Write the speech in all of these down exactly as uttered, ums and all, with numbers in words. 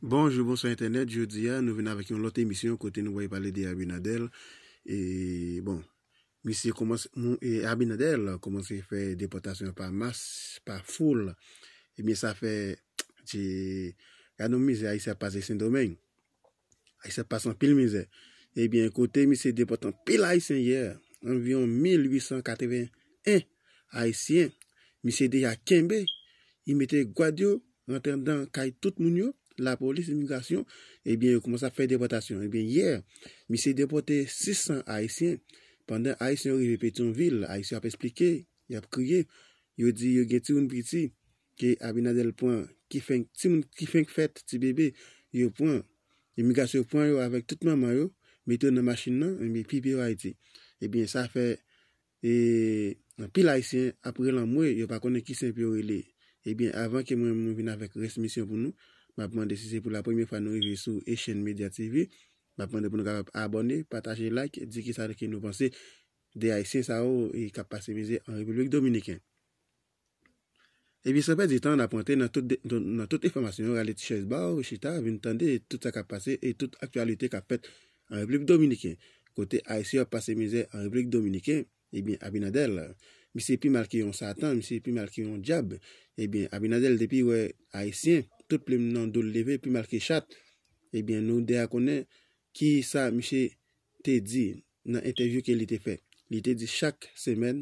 Bonjou, bonswa entènèt. Jodi a, nou vin avèk yon lòt emisyon kote nou pral pale de Abinader. E, bon, misye kòmanse, mou- e, Abinader kòmanse fè depòtasyon pa mas, pa foul. Ebyen, sa fè, ti, gade yon mizè Ayisyen ap pase Sendomeng. Ayisyen ap pase anpil mizè. Ebyen, kote misye depòte anpil Ayisyen yè, anviwon mil uit san katreven en Ayisyen, misye deja kenbe, li mete gad yo, rantre anndan kay tout moun yo, lapolis, imigrasyon, ebyen, yo kòmanse ap fè depòtasyon. Ebyen, yè, misye depòte sis san Ayisyen. Pandan Ayisyen yo rive Petyonvil, Ayisyen ap eksplike, y ap kriye, yo di yo gen timoun piti, ke Abinader pran, ki fenk, timoun ki fenk fèt, ti bebe, yo pran, imigrasyon pran yo avèk tout manman yo, mete yo nan machin nan, ebyen, pipe yo Ayiti. Ebyen, sa fè, e, anpil Ayisyen ap rele anmwe, yo pa konnen ki sen pou yo rele. Ebyen, avan ke mwen, mwen vin avèk rès misyon pou nou, m ap mande si se pou la premyè fwa nou rive sou Echann Media T V, m ap mande pou nou kapab abòne, pataje, like, di kisa ke nou panse de Ayisyen sa yo, e, k ap pase mizè an Repiblik Dominiken. Ebyen, san pèdi tan, n ap rantre nan tout de- nan, nan tout enfòmasyon yo, rale ti chèz ba w, chita, vin tande tout sa k ap pase e tout aktyalite k ap fèt an Repiblik Dominiken, kote Ayisyen ap pase mizè an Repiblik Dominiken. Ebyen, Abinader, misye pi mal ke yon satan, misye pi mal ke yon dyab. Ebyen, Abinader, depi wè Ayisyen, tout plim nan do l leve, pi mal ke chat. Ebyen, nou deja konnen ki sa misye te di nan entèvyou ke li te fè. Li te di chak semèn,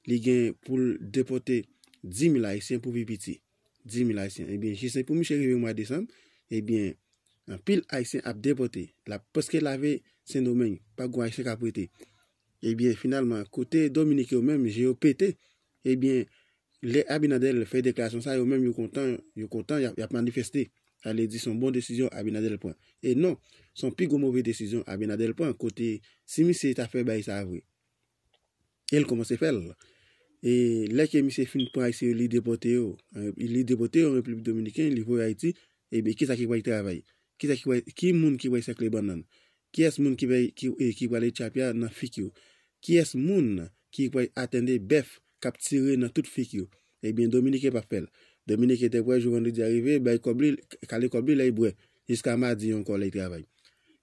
li gen pou l depòte dis mil Ayisyen pou pi piti. Dis mil Ayisyen. Ebyen, jis pou misye rive mwa desanm, ebyen, anpil Ayisyen ap depòte. L ap prèske lave Sendomeng. Pa gen Ayisyen k ap rete. Ebyen, finalman, kote Dominiken yo menm, je yo pete. Ebyen, lè Abinader fè deklarasyon sa, yo menm yo kontan, yo kontan, y ap, y ap manifeste. Sa vle di se yon bon desizyon Abinader pran. E non, se yon pi gwo move desizyon Abinader pran, kote si misye ta fè bagay sa vre, e l kòmanse fè l. E lè ke misye fin pran Ayisyen yo, li depòte yo, eh, li depòte yo an Repiblik Dominiken, li voye Ayiti, ebyen, kisa ki pral travay? Kisa ki pral, ki moun ki pral sèkle bannann? Kiyès moun ki pral, ki, eh, ki pral etchape a nan fik yo? Kiyès moun ki pral atende bèf k ap tire nan tout fik yo? Ebyen, Dominiken p ap fè l. Dominiken te prè jou vandredi a rive, bay kòb li, kale kòb li, lè l bwè. Jiska madi ankò, lè l travay.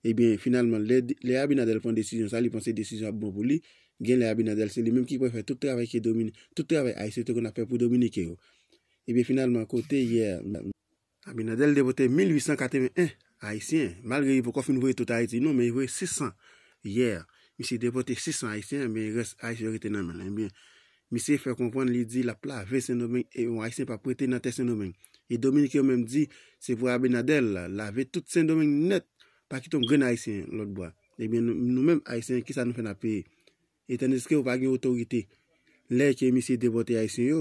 Ebyen, finalman, lè, lè Abinader pran desizyon sa, li panse desizyon ap bon pou li. Genlè Abinader, se li menm ki pral fè tout travay ke Domini-, tout travay Ayisyen te konn ap fè pou Dominiken yo. Ebyen, finalman, kote yè, Abinader depòte mil uit san katreven en Ayisyen, malgre li poko fin voye tout Ayiti, non, men li voye sis san yè. Misye depòte sis san Ayisyen, men rès Ayisyen yo rete nan men l. Ebyen, misye fè konprann, li di l ap lave Sendomeng e yon Ayisyen p ap rete nan tè Sendomeng. E Dominiken yo menm di, se pou Abinader lave tout Sendomeng nèt, pa kite yon grenn Ayisyen lòt bò. Ebyen, nou, nou menm Ayisyen, kisa nou fè n ap peye? E tandiske yo pa gen otorite. Lè ke misye depòte Ayisyen yo,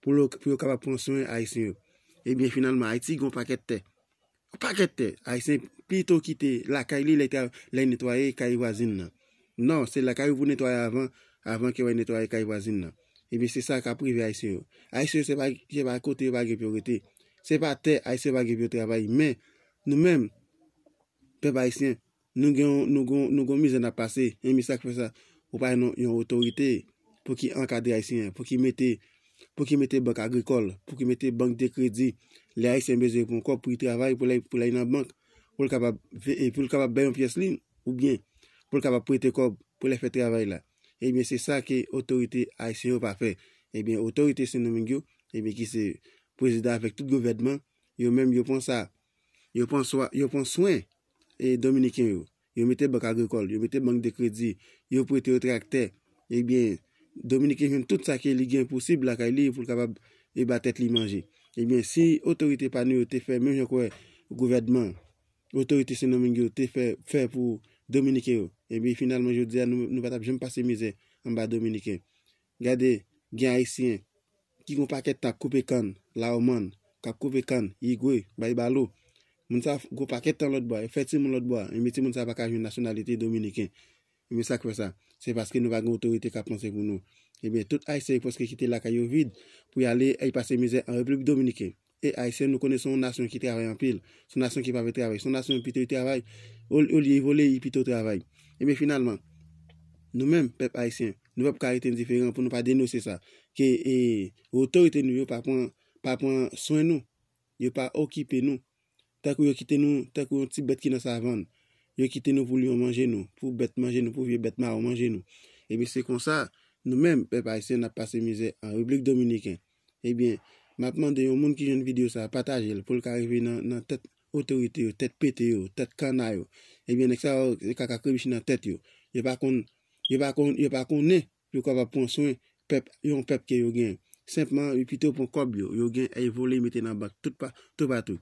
pou yo, pou yo kapab pran swen Ayisyen yo. Ebyen, finalman, Ayiti gen yon pakèt tè. Yon pakèt tè. Ayisyen pito kite lakay li lè, lè netwaye kay vwazin nan. Non, se lakay ou pou netwaye avan, avan ke w al netwaye kay vwazin nan. Ebyen, se sa k ap rive Ayisyen yo. Ayisyen yo, se pa, se pa kote yo pa gen pou yo rete. Se pa tè Ayisyen yo pa gen pou yo travay. Men, nou menm, pèp ayisyen, nou gen, nou gen, nou gen mizè n ap pase. Ebyen, sa k fè sa, ou pa yon, yon otorite pou ki ankadre Ayisyen an, pou ki mete, pou ki mete bank agrikòl, pou ki mete bank de kredi. Lè Ayisyen bezwen pran kòb pou li travay, pou l al, pou l al nan bank, pou l kapab, pou l kapab bay yon pyès li, oubyen pou l kapab prete kòb pou l al fè travay la. Ebyen, se sa ke otorite ayisyen yo pa fè. Ebyen, otorite Sendomeng yo, ebyen, ki se prezidan avèk tout gouvènman, yo menm, yo pran sa, yo pran swa, yo pran swen e Dominiken yo. Yo mete bank agrikòl, yo mete bank de kredi, yo prete yo traktè. Ebyen, Dominiken jwenn tout sa ke li gen posib lakay li pou l kapab e ba tèt li manje. Ebyen, si otorite pa nou yo te fè menm jan kwè gouvènman, otorite Sendomeng yo te fè, fè pou Dominiken yo, ebyen, finalman, jodi a, nou, nou pa t ap janm pase mizè anba Dominiken. Gade, gen Ayisyen ki gon pakèt tan ap koupe kann, Lawomann, k ap koupe kann, Igwe, bay balo. Moun sa gon pakèt tan lòt bò, e fè timoun lòt bò, ebyen timoun sa pa ka jwenn nasyonalite dominiken. Ebyen sa k fè sa, se paske nou pa gen otorite k ap panse pou nou. Ebyen tout Ayisyen yo prèske kite lakay yo vid pou y ale, al pase mizè an Repiblik Dominiken. E Ayisyen, nou konnen se yon nasyon ki travay anpil, se yon nasyon ki pa vle travay, se yon nasyon pito y travay, o-, olye y vole, y pito travay. Ebyen finalman, nou menm, pèp ayisyen, nou p ap ka rete endiferan pou nou pa denonse sa. Ke, e, otorite nou yo pa pran, pa pran swen nou, yo pa okipe nou. tankou yo kite nou tankou yon ti bèt ki nan savann. Yo kite nou pou lyon manje nou, pou bèt manje nou, pou vye bèt mawon manje nou. Ebyen, se konsa, nou menm, pèp ayisyen, n ap pase mizè an Repiblik Dominiken. Ebyen, m ap mande yon moun ki jwenn videyo sa a, pataje l pou l ka rive nan, nan tèt otorite yo, tèt pete yo, tèt kana yo. Ebyen, nèg sa yo, se kaka krebiche nan tèt yo. Yo pa konn, yo pa konn, yo pa konnen pou yo kapab pran swen pèp, yon pèp ke yo gen. Senpman, yo pito pran kòb yo, yo gen, e vole, mete nan bank, tout pa, toupatou.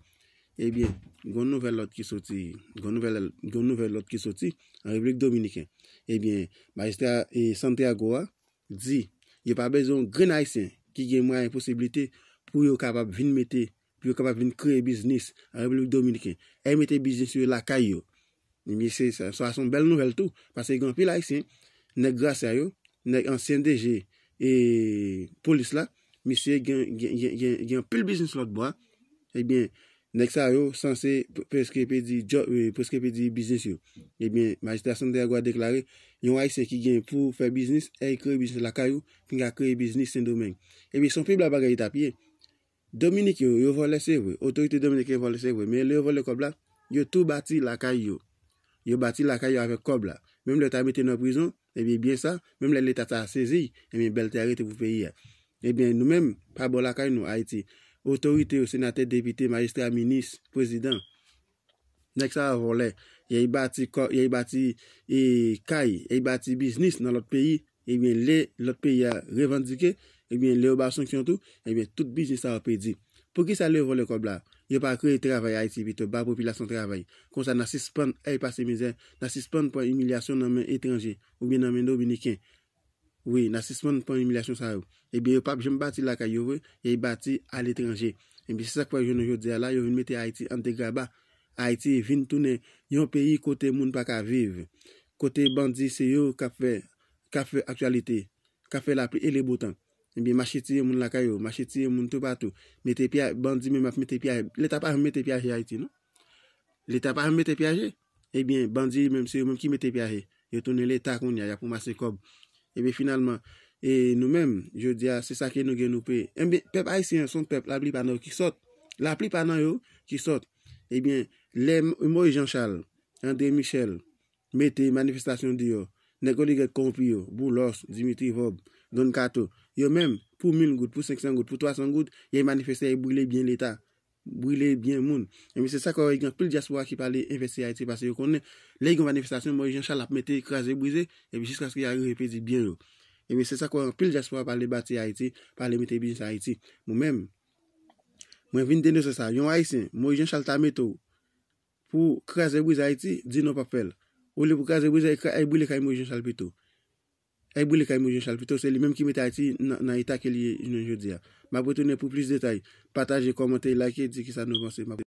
Ebyen, gon nouvèl lòt ki soti, gon nouvèl, gon nouvèl lòt ki soti an Repiblik Dominiken. Ebyen, majistra e Santiago a di, yo pa bezwen yon grenn ayisyen ki gen mwayen posiblite pou yo kapab vin mete, pou yo kapab vin kreye biznis an Repiblik Dominiken. E mete biznis yo lakay yo. Ebyen, se sa, sa se yon bèl nouvèl tou, paske gen anpil ayisyen, nèg Gracia yo, nèg ansyen D G e polis la, misye gen, gen, gen, gen, gen anpil biznis lòt bò. Ebyen, nèg sa yo sanse p-, prèske pèdi djòb, e, prèske pèdi biznis yo. Ebyen, majistra Santiago a deklare, yon ayisyen ki gen pou fè biznis, e kreye biznis lakay ou, pou ka kreye biznis Sendomeng. Ebyen, se yon pi bèl bagay li t ap ye. Dominik yo, yo vòlè se vre, otorite dominiken vòlè se vre, men lè yo vòlè kòb la, yo tou bati lakay yo. Yo bati lakay yo avèk kòb la. Menm lè yo ta mete nan prizon, ebyen, byen sa, menm lè Leta ta sezi, ebyen, bèl te arete pou peyi a. Ebyen, nou menm, pa bò lakay nou, Ayiti. Otorite yo, senatè, depite, majistra, minis, prezidan, nèg sa yo vòlè. Y ay bati kò, y ay bati, e, kay, y ay bati biznis nan lòt peyi. Ebyen, lè lòt peyi a revandike, ebyen, lè yo ba sanksyon tou, ebyen, tout biznis sa yo pèdi. Poukisa lè yo vòlè kòb la, yo pa kreye travay Ayiti pito, ba popilasyon travay? Konsa, n a sispann, ey, pase mizè, n a sispann pran imilyasyon nan men etranje, oubyen nan men dominiken. Wi, n a sispann pran imilyasyon sa yo. Ebyen, yo p ap janm bati lakay yo vre, y ay bati aletranje. Ebyen, se sa k fè jounen jodi a la, yo vin mete Ayiti an degraba. Ayiti vin tounen yon peyi kote moun pa ka viv. Kote bandi se yo k ap fè, k ap fè aktyalite, k ap fè lapli e leboutan. Ebyen, mache tiye moun lakay yo, mache tiye moun toupatou. Mete pya-, bandi menm ap mete pyaje. Leta pa janm mete pyaje Ayiti, non. Leta pa janm mete pyaje. Ebyen, bandi menm, se yo menm ki mete pyaje. Yo tounen Leta kounye a, y ap ranmase kòb. Ebyen, finalman, e nou menm, jodi a, se sa ke nou gen nou peye. Ebyen, pèp ayisyen an, se yon pèp, laplipa nan yo ki sòt. Laplipa nan yo ki sòt. Ebyen, lè M-, Moïse Jean Charles, André Michel, mete manifestasyon deyò, nèg oligak kowonpi yo, Boulos, Dimitri Vorbe, Don Kato, yo menm, pou mil goud, pou senk san goud, pou twa san goud, y ay manifeste, y ay brile byen Leta, brile byen moun. Ebyen, se sa k fè w gen anpil dyaspora ki pale envesti Ayiti, paske yo konnen, lè gen manifestasyon, Moïse Jean Charles ap mete kraze brize, epi jiskaske y a rive pèdi byen yo. Ebyen, se sa k fè anpil dyaspora pale bati Ayiti, pale mete biznis Ayiti. Mwen menm, mwen vin denonse sa. Yon Ayisyen, Moïse Jean Charles ta mete w pou kraze brize Ayiti, di non p ap fè l. Olye pou kraze brize, e kra-, e brile kay Moïse Jean Charles pito. E brile kay Moïse Jean Charles pito, se li menm ki mete Ayiti nan, nan eta ke li ye jounen jodi a. M ap retounen pou plis detay. Pataje, kòmante, like, di kisa nou panse. M ap